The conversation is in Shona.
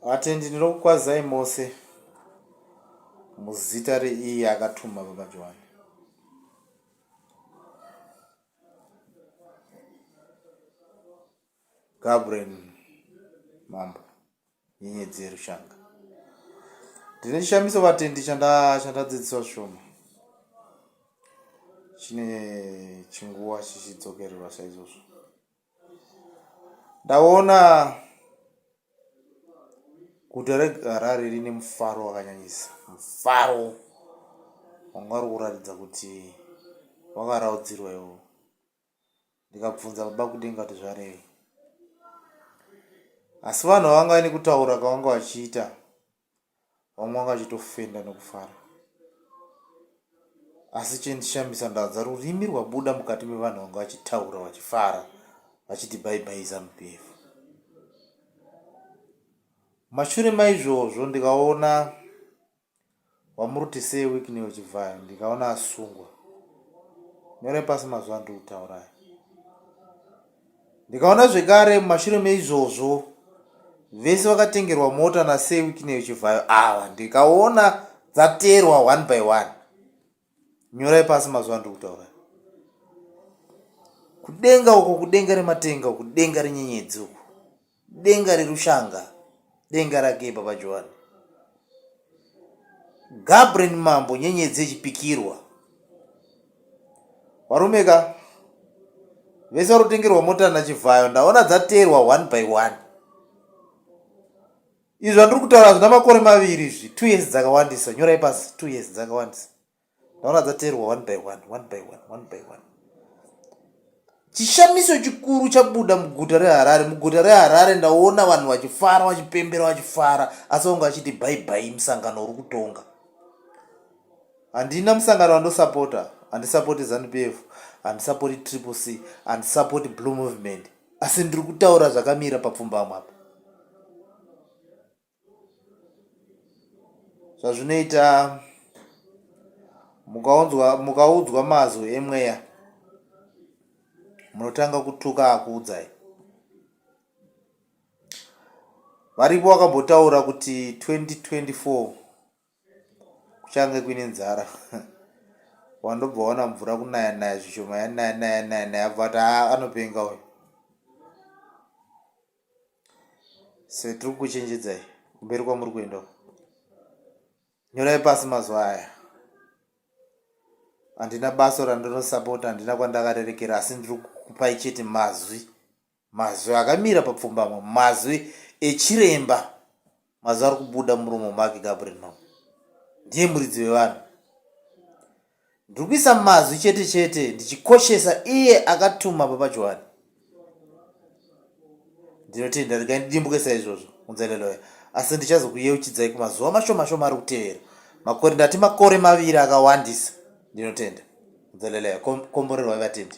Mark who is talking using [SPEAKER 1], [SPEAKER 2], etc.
[SPEAKER 1] Vatendi ndinokukwazai mose muzita reiye akatuma Baba Johani. Gabriel Mambo nyenyedzi yerushanga. Ndine chishamiso vatendi chandadzidziswa zvishoma chine chinguva chichidzokererwa saizvozvo. Ndaona guta reHarare rine mufaro wakanyanyisa. Mufaro wanga uri kuratidza kuti wakaraudzirwa iwowo. Ndikabvunza baba kudenga kuti zvarevei. Asi vanhu vavanga vaine kutaura kwavanga vachiita Vamwe vanga vachitofenda nekufara. Asi chendishamisa ndanza rurimi rwabuda mukati mevanhu vanga vachitaura vachifara vachiti bye bye Zanu PF. Mashure maizvozvo ndikaona wamuruti sei Wicknell Chivhayo ndikaona asungwa. Nyorai pasi mazuva andiri kutaura aya. Ndikaona zvekare mumashure meizvozvo vese vakatengerwa mota naSir Wicknell Chivhayo ava ndikaona dzaterwa one by one. Nyorai pasi mazuva andiri kutaura. Kudenga uko kudenga rematenga uku denga renyenyedzi uku denga rerushanga denga rake baba Johani. Gabriel Mambo nyenyedzi yechipikirwa. Varume ka vese vari kutengerwa mota naChivhayo ndaona dzateerwa one by one. Izvi zvandiri kutaura hazvina makore maviri izvi, two years dzakawandisa. Nyorai pasi, two years dzakawandisa. Ndaona dzateerwa one by one, one by one, one by one. Chishamiso chikuru chabuda muguta reHarare. Muguta reHarare ndaona vanhu vachifara, vachipembera, vachifara, asi vanga vachiti bye bye musangano uri kutonga. Handina musangano wandosapota, handisapoti Zanu PF, handisapoti Triple C, handisapoti Blue Movement, asi ndiri kutaura zvakamira papfumbamwe apa. Zvazvinoita mukaunzwa mukaudzwa mazwi emweya munotanga kutuka akuudzai. Varipo vakambotaura kuti 2024 kuchange kuine nzara wandobva wana mvura kunaya naya zvishoma yanaya naya naya naya abva ati haa anopenga uyu so tiri kukuchenjedzai kumberi kwamuri kuenda uko nyorai pasi mazuva aya handina basa randinosapota handina kwandakarerekera asi ndiri kukupai chete mazwi Mazwi akamira papfumbamwe mazwi echiremba mazwi ari kubuda muromo make Gabriel Mambo ndiye muridzi wevanhu ndiri kuisa mazwi chete chete ndichikoshesa iye akatuma baba Johani ndinotenda regai ndidimbuke saizvozvo unzeleloya asi ndichazokuyeuchidzai kumazuva mashoma shoma ari kutevera makore ndati makore maviri akawandisa ndinotenda unzeleloya komborerwai vatendi.